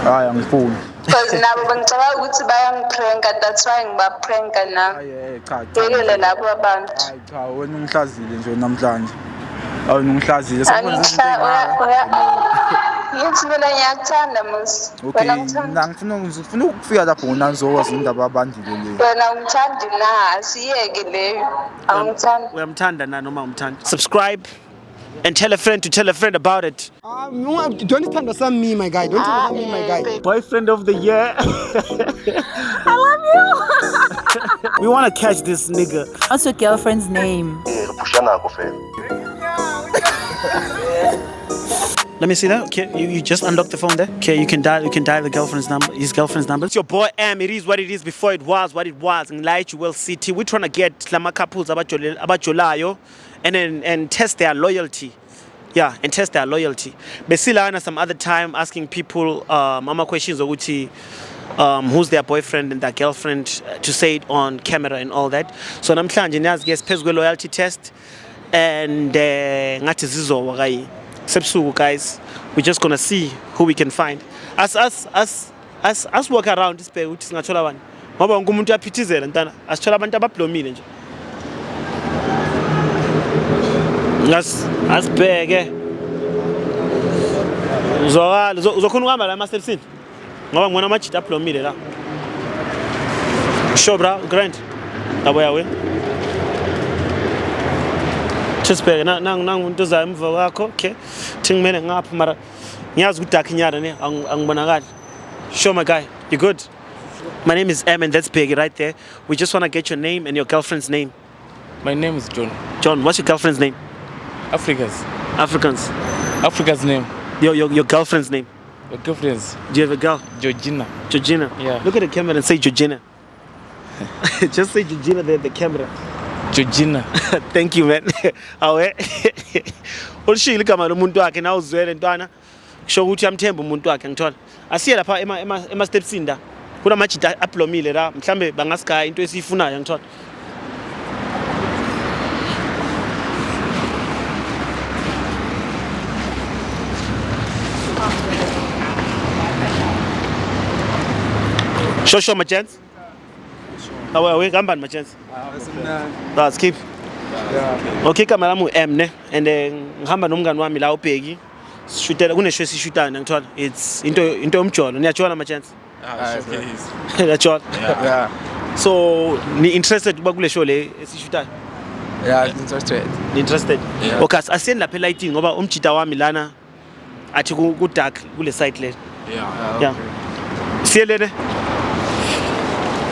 Hayi angifuni. Because nabo bengicabanga ukuthi bayangipranka, that's why ngibapranka nami. Hayi cha cha. Yekele labo abantu. Hayi cha wena ungihlazile nje namhlanje. Awu ungihlazile sekwenza izinto ey'ngaka. Ngithi mina ngiyakuthanda musi. Okay, Wena ungithanda. mina ngifuna ukufika lapho ngona ngizokwazi indaba abandile le. Wena ungithandi na? Asiyeke leyo. Awungithandi. Uyamthanda na noma umthandi? Subscribe and tell a friend to tell a friend about it. Don't understand me, my guy. Don't understand me, my guy. Boyfriend of the year. I love you. We want to catch this nigga. What's your girlfriend's name? Let me see that. Okay, you just unlock the phone there. Okay, you can dial the girlfriend's number, his girlfriend's number. It's your boy M. It is what it is before it was what it was. In Light Well City. We're trying to get lama couples abajolayo and then and test their loyalty. Yeah, and test their loyalty. Besilana some other time asking people mama questions ukuthi who's their boyfriend and their girlfriend to say it on camera and all that. So namhlanje niyazi ke siphezu kwe loyalty test and ngathi zizowa kayi. Sebusuku guys, we're just gonna see who we can find. As us walk around sibheke ukuthi singathola bani. Ngoba wonke umuntu uyaphithizela ntana. Asithola abantu abablomile nje. Asibheke. Uzwakala uzokhona ukuhamba la ema-stepsini? Ngoba ngibona amajita ablomile la. Sure bra, grand. Yabo yawe. Sibheke nangu umuntu ozayo emva kwakho. Okay. Thi ngimele ngapha mara ngiyazi ukuthi dark inyara ne angibonakali. Sure my guy, you good? My name is M and that's Biggie right there. We just want to get your name and your girlfriend's name. My name is John. John, what's your girlfriend's name? Africa's. Africans. Africa's name. Your girlfriend's name. Your girlfriend's. Do you have a girl? Georgina. Georgina. Yeah. Look at the camera and say Georgina. Just say Georgina there at the camera. Georgina. Thank you man. Awe. Ulishilo igama lomuntu wakhe na uzwele ntwana. Kusho ukuthi uyamthemba umuntu wakhe ngithola. Asiye lapha ema stepsini la. Kunamajita ablomile la, mhlambe bangasigaya into esiyifunayo ngithola. Sure my gents. Awe hambani my gents. That's keep. Okay, igama lami u-M ne and ngihamba nomngani wami la uBheki. Sishutela kuneshow esishutayo ngithola. It's into yomjolo. Niyajola my gents? Niyajola. Yeah. So ni interested kuba kule show le esishutayo? Yeah, interested. Ni interested? Yeah. Okay, asiyeni lapha elighting ngoba umjita wami lana athi ku dark kule side le. Yeah. Yeah. Siyelele.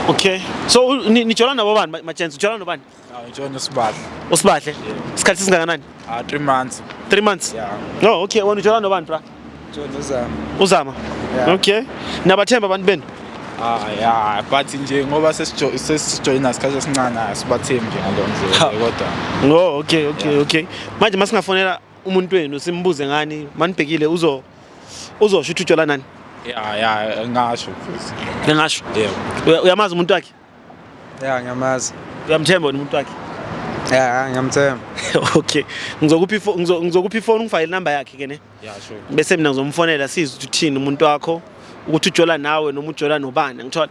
Okay. So nijola nabo bani my gents? Ujola nobani? Ngijola noSibahle. Usibahle? Isikhathi singakanani? 3 months. 3 months? Yeah. Oh, okay. Wena ujola nobani bra? Ngijola noZama. Uzama? Yeah. Okay. Nabathemba abantu benu? Yeah, but nje ngoba sesijoyina isikhathi esincane asibathembi nje ngalo ndlela kodwa. Oh, okay, okay. Manje masingafonela umuntu wenu simbuze ngani? Manibhekile uzosho ukuthi ujola nani? Yeah, ngasho futhi. Ngingasho. Yebo. Uyamazi umuntu wakhe? Yeah, ngiyamazi. Uyamthemba wena umuntu wakhe? Yeah, ngiyamthemba. Okay. Ngizokupha ifoni ungifakele inamba yakhe ke ne. Yeah, sure. Bese mina ngizomfonela sizwe ukuthi uthini umuntu wakho, ukuthi ujola nawe noma ujola nobani ngithola.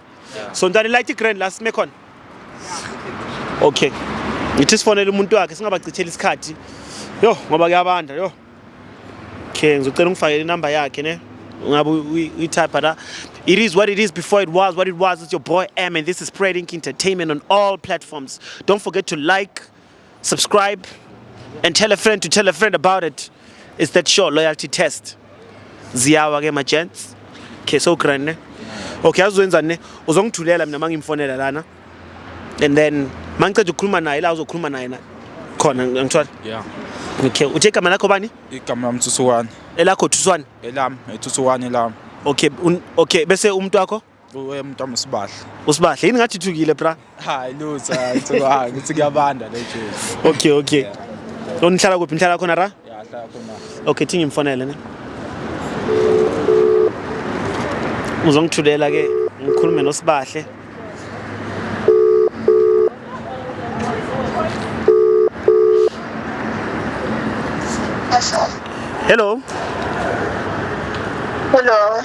So ntwana light grand la sime khona. Okay. Ngithi sifonele umuntu wakhe singabachitheli isikhathi. Yo, ngoba kuyabanda yo. Okay, ngizocela ungifakele inamba yakhe ne. Ungabe uyitype la. It is what it is before it was what it was. It's your boy M and this is Spread Ink Entertainment on all platforms. Don't forget to like, subscribe and tell a friend to tell a friend about it. It's that show loyalty test. Ziyawa ke my gents. Okay, so grand ne. Okay, azowenzani ne? Uzongithulela mina mangimfonela lana. And then mangiceda ukukhuluma naye la uzokhuluma naye na. Khona ngithola. Yeah. Okay, uthe igama lakho bani? Igama lami Thusukwane. Elakho Thuswane? Elami, eThusukwane elami. Okay, okay, bese umuntu wakho? Umuntu wami uSibahle. Usibahle. Yini ngathi ithukile bra? Hayi lutho, ngithuka ngithi kuyabanda le jesu. Okay. So nihlala kuphi? Nihlala khona ra? Yeah, hlala khona. Okay, thi ngimfonele ne. Uzongithulela ke ngikhulume noSibahle. Hello. Hello.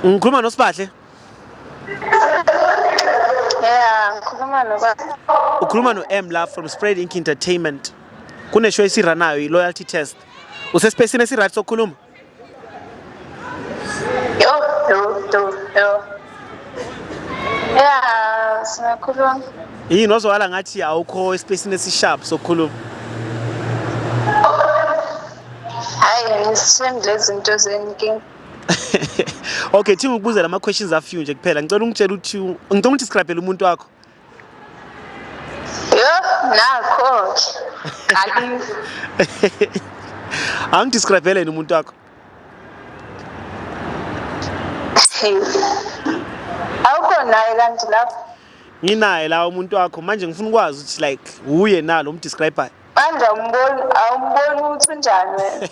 Ngikhuluma noSibahle. Yeah, ngikhuluma noba. Ukhuluma no-M la from Spread Ink Entertainment. Kune-show esiranayo i-loyalty test. Usespacini esi-right sokukhuluma? Yo, yo, yo, yo. Yeah, singakhuluma. Yini ozwakala ngathi awukho espacini esi-sharp sokukhuluma? Hayi, ngisithembi lezi zinto zenkinga. Okay, thi ngikubuze lama questions a few nje kuphela. Ngicela ungitshele ukuthi ngicela ungidescribe umuntu wakho. Yo, nakho. Qali. Angidescribe yena umuntu wakho. Hey. Awukho naye kanti lapho. Nginaye la umuntu wakho manje ngifuna ukwazi ukuthi like uye na lo mdescribe. Manje awumboni awumboni ukuthi unjani wena.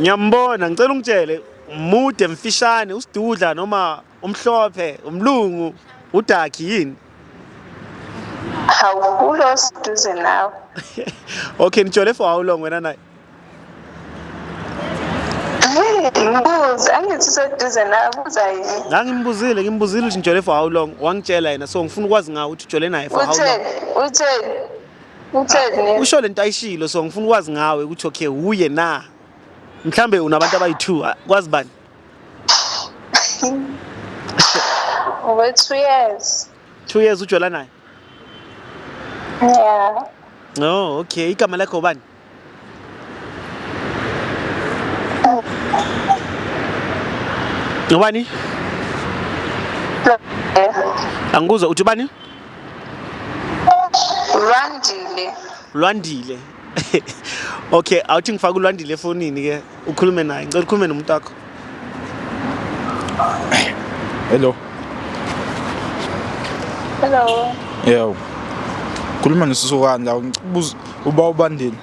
Ngiyambona, ngicela ungitshele mude mfishane usidudla noma umhlophe, umlungu, udakhi yini? Hawu, kulo siduze nawe. Okay, nijole for how long wena naye? Hey, ngibuze, angithi useduze nawe, buza yini? Ngangimbuzile, ngimbuzile ukuthi nijole for how long, wangitshela yena. So ngifuna ukwazi ngawe ukuthi ujole naye for how long. Utheni? Utheni? Utheni? Usho lento ayishilo, so ngifuna ukwazi ngawe ukuthi okay uye na. Mhlambe unabantu abayi-2, kwazi bani? Over 2 years. 2 years ujola naye? Yeah. Oh, okay. Igama lakho ubani? Ubani? Angikuzwa uthi ubani? Lwandile. Lwandile. Okay, awuthi ngifake uLwandile efonini ke ukhulume naye. Ngicela ukhulume nomuntu wakho. Hello. Hello. Yebo. Khuluma noSisukani la ngibuza uba ubandile.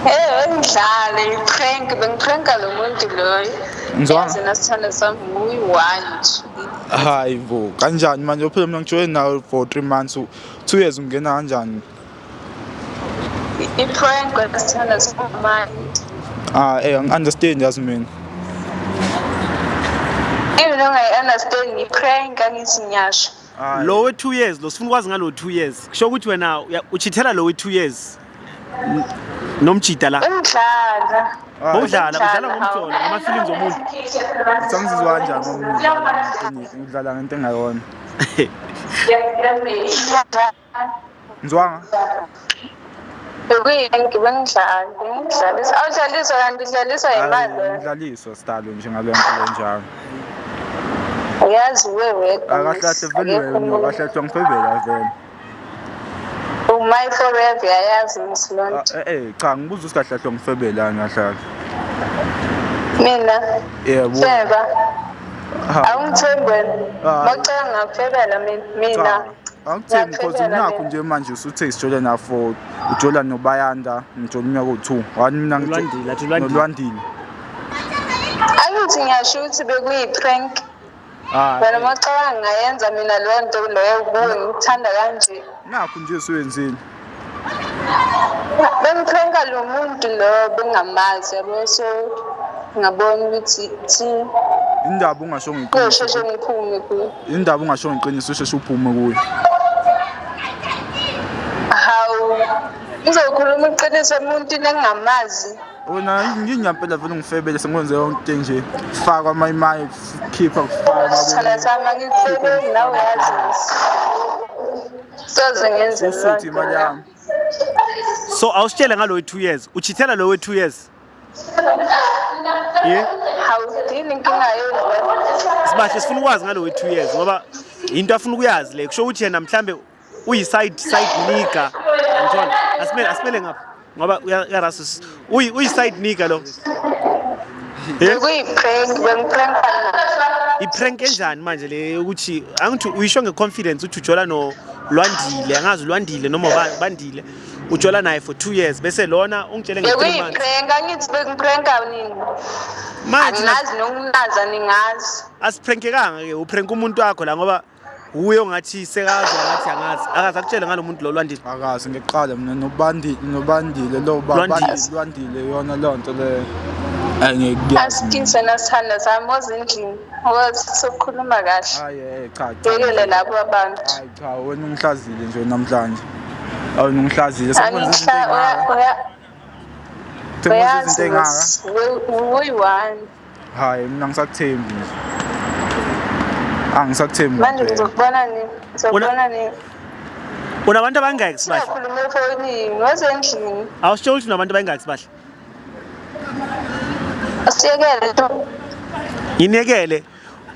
Hey, bengidlala i-prank, bengipranka lo muntu loyo. Ngizwanga. Yazi nasithanda sami nguyi-one nje. Hayi bo, kanjani manje phela mina ngijoyine nawe for 3 months, 2 years ungena kanjani? I-prank nasithanda sami. Ah, eh ngi-understand yazi mina. Even ongayi-understand i-prank angithi ngiyasho. Lo we 2 years lo sifuna ukwazi ngalo 2 years. Kusho ukuthi wena uchithela lo we 2 years. Nomjida la. Bengidlala. Bowudlala, udlala ngomjolo, ngama feelings omuntu. Sangizizwa kanjani ngoba ngidlala ngento engayona. Ngizwanga? Bekuyinki bengidlala, bengidlalisa. Awudlaliswa kanti udlaliswa yimali wena. Ngidlaliswa sidalo nje ngale nto le njalo. Uyazi uwe wedwa. Akahle kahle vele wena, kahle kahle ngifebela vele. My forever uyayazi ngithi loo nto. Eh cha ngibuza ukuthi kahle kahle ngifebelani kahle kahle. Mina Yebo. feba. Ha. Awungithembi wena. Hayi. Bacela ngakufebela mina. Cha, angikuthembi because Ngiyakufebela nakho mina. nje manje usuthe sijole na for ujola noBayanda ngijola iminyaka u2. Wani mina Ulwandile, athi uLwandile. Nolwandile. Angithi ngiyasho ukuthi bekuyi-prank. Hayi. Wena macabanga ngayenza mina leyo nto leyo kuwe ngikuthanda kanje. Nakho nje usuyenzile. Bengipranka lo muntu lo bengamazi yabo so ngabona ukuthi thi Indaba ungasho ngeqiniso. kuyosheshe ngiphume kuyo. Indaba ungasho ngeqiniso usheshe uphume kuyo. Hawu, ngizokhuluma iqiniso emuntwini engingamazi. Wena nginyampela vele ungifebele sengikwenze yonke into nje. Faka amayimayi khipha kufaka Sithanda sami angikufebeli nawe uyazi. Soze ngenze loo Usuthi nto. imali yami. So awusitshele ngalo we 2 years. Uchithela lo we 2 years. Yeah. Hawu, yini inkinga yenu wena? Sibahle sifuna ukwazi ngalo we 2 years ngoba into afuna ukuyazi le kusho ukuthi yena mhlambe uyi side nigga. Ngithola. Asimele ngapha ngoba uyarasus. Uyi side nigga lo. Yeah. Bekuyi-prank, bengipranka naye. I-prank enjani manje le ukuthi angithi uyisho ngeconfidence ukuthi ujola no Lwandile, angazi Lwandile noma Bandile. Ujola naye for 2 years bese lona ungitshele nge 3 months. Bekuyi-prank, angithi bengipranka nini? Manje Angazi nokunaza ningazi. asiprankekanga ke uprank umuntu wakho la ngoba uye ongathi sekazwa ngathi angazi. Akaze akutshele ngalo muntu lo Lwandile. Akazi ngiqala mina noBandile nobandile lo Lwandile. Lwandile yona lonto leyo. Hayi ngeke. Asikise nasithanda sami, woza endlini, woza sokukhuluma kahle. Hayi cha cha. Yekele labo abantu. Hayi cha, wena ungihlazile nje namhlanje. Awena ungihlazile. Sekwenza izinto Angihla ey'ngaka. uya Sekwenza uyazi izinto ey'ngaka. uyi-one. Hayi mina ngisakuthembi nje. Angisakuthembi. Manje ngempela. ngizokubona nini? Ngizokubona nini? Unabantu abangaki, Sibahle? Singakhuluma efonini, woza endlini. Awusitshela ukuthi unabantu abangaki, Sibahle? Asiyekele tu, Nginiyekele.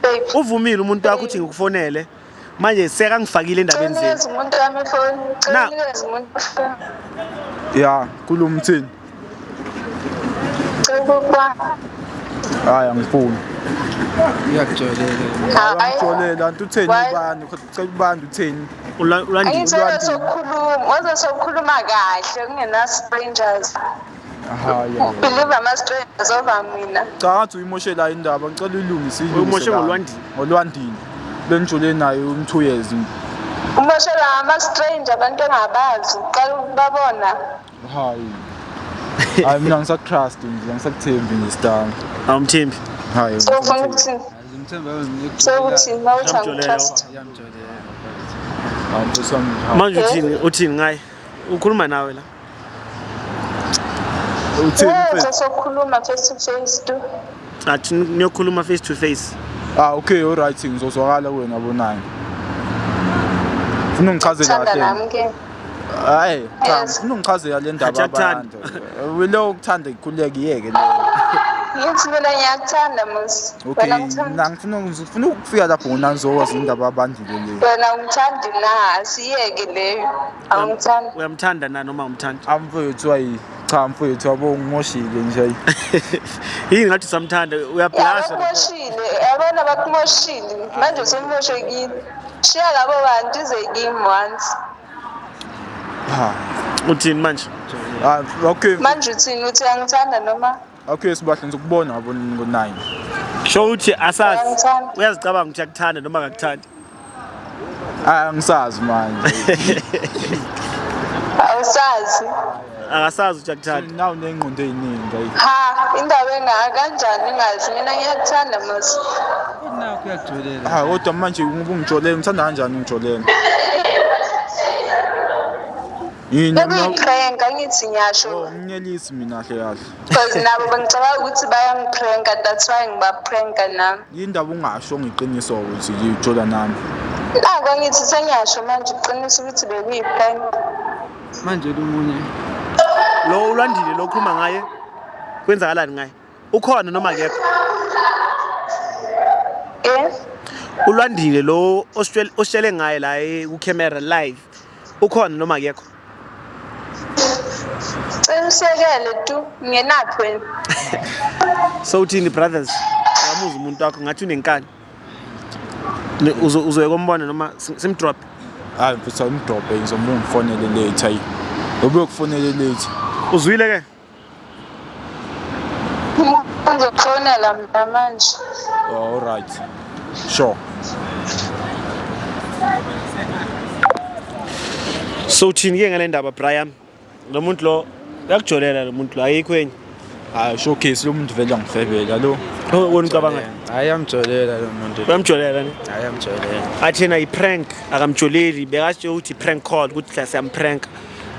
babe. Uvumile umuntu wakho ukuthi ngikufonele. Manje sekangifakile Cela endabeni zenu. unikeze umuntu wami ifoni. Cela unikeze umuntu ifoni. Ya, kuluma uthini? Cela ukubona. Hayi angifuni. Uyakujolela. Hayi. Angijolele anti utheni Why? ubani? Cela ubani utheni? Ulandile. Angithi sokukhuluma, waze sokukhuluma kahle kungena strangers. Hayi. Believe ama strangers over mina. Cha ngathi uyimoshela indaba, ngicela uyilungise uyilungise. Uyimoshe la. ngoLwandile. Ngolwandile. Lenijole naye 2 years. Umoshela ama stranger abantu engabazi, uqala ukubabona. Hayi. Hayi mina ngisakutrust nje, ngisakuthembi nje star. Awumthembi. Hayi. So ufuna ukuthini? Ngimthemba. So uthini mawuthi Uyamjolela. angitrust? Uyamjolela. Hayi mfethu wami. Hayi. Manje uthini, uthini ngaye? Ukhuluma nawe la. Uthini Woza mfethu? sokukhuluma face to face tu. Athi niyokhuluma face to face. Ah okay, all right ngizozwakala kuwena bonayo. Funa ungichazele Thanda kahle. nami ke. Hayi, cha, Yes. ngifuna ungichazele le ndaba Athi akuthandi. abantu. Lo ukuthanda ikhululeke iyeke leyo. Ngithi mina ngiyakuthanda mos. Okay, Wena ungithanda. mina ngifuna ukufika lapho ngona ngizokwazi indaba abandile le. Wena ungithandi na? Asiyeke leyo. Awungithandi. Uyamthanda na noma awumthandi? Amfethu ayi, cha mfethu yabo ngimoshile nje. Yini ngathi usamthanda, Ya uyablasha. bakumoshile, yabona bakumoshile. Manje usumoshekile. Shiya labo bantu ize kimi once. Ha. Uthini manje? Ah okay. Manje uthini, uthi uyangithanda noma Okay sibahle ngizokubona ngabo ngo9. Sho ukuthi asazi. Uyangithanda. Uyazicabanga ukuthi akuthanda noma akakuthandi. Ah angisazi manje. Awusazi? Akasazi ukuthi akuthanda. Nawu nengqondo eziningi ayi. Ha, indaba engaka kanjani ingazi mina ngiyakuthanda mos. Nakho uyakujolela. Ah kodwa manje ungijolele, ngithanda kanjani ungijolele? Yini mina Bekuyi-prank angithi ngiyasho umnyelisi mina kahle kahle. because nabo bengicabanga ukuthi bayangipranka, that's why ngibapranka nami. Yindaba ungasho ngeqiniso ukuthi ujola nami. Nako angithi sengiyasho manje uqinisa ukuthi bekuyi-prank. Manje lumunye. Lo uLwandile lo okhuluma ngaye kwenzakalani ngaye? Ukhona noma akekho? Eh? Ulwandile lo ositshele ngaye la ku-camera live ukhona noma akekho? Cela usekele tu, ngenaphi wena? So uthini brothers? Uyamuza umuntu wakho ngathi unenkani. Uzoye kombona noma simdrop? Hayi mfethu awumdrobhe ngizobe ngifonele late ayi. Ubuye kufonele late. Uzwile ke? Ngizokufonela mina manje. Oh, all right. Sure. So uthini ke ngale ndaba Brian? Lo muntu lo uyakujolela lo muntu lo, ayikho enye. Hayi showcase lo muntu vele angifebela lo. Oh, wena ucabanga? Hayi amjolela lo muntu. Uyamjolela ne? Hayi amjolela. Athi yena i-prank akamjoleli, bekasho ukuthi i-prank call ukuthi la siyam-prank.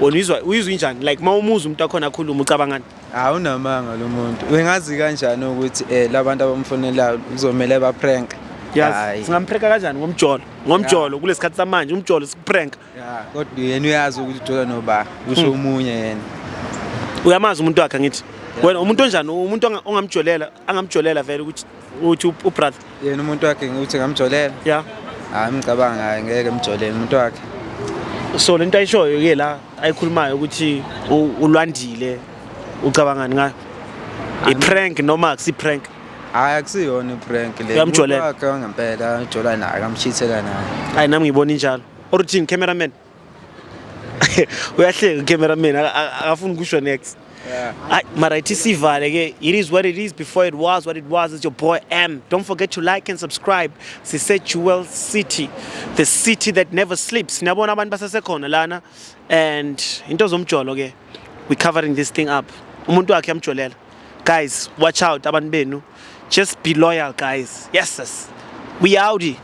Wena uyizwa injani? Like uma umuzwa umuntu akhona akhuluma ucabangani? Hayi unamanga lo muntu. Wengazi kanjani ukuthi labantu abamfonelayo kuzomela ba prank? Yazi singampranka kanjani ngomjolo? Ngomjolo kulesikhathi samanje umjolo sikuprank. Ya, kodwa yena uyazi ukuthi ujola noba, usho omunye yena. Uyamazi umuntu wakhe angithi? Wena umuntu onjani? Umuntu ongamjolela, angamjolela vele ukuthi uthi ubrother. Yena umuntu wakhe ukuthi ngamjolela? Yeah. Hayi ngicabanga hayi ngeke mjolele umuntu wakhe. So lento ayishoyo ke la ayikhulumayo ukuthi ulwandile ucabangani ngayo? I-prank noma akusi prank? Hayi akusiyona i-prank le. Uyamjolela? Umuntu wakhe ngempela ujola naye, kamchithela naye. Hayi nami ngibona injalo. Or uthini cameraman? Uyahleka cameraman akafuni kusho next. Yeah. Mara ithi sivale ke. It is what it is before it was what it was. It's your boy M. Don't forget to like and subscribe. Sise Jewel City, the city that never sleeps. Niyabona abantu basasekhona lana and into zomjolo ke. We covering this thing up. Umuntu wakhe amjolela. Guys, watch out abantu benu. Just be loyal, guys. Yes, sis. We outie.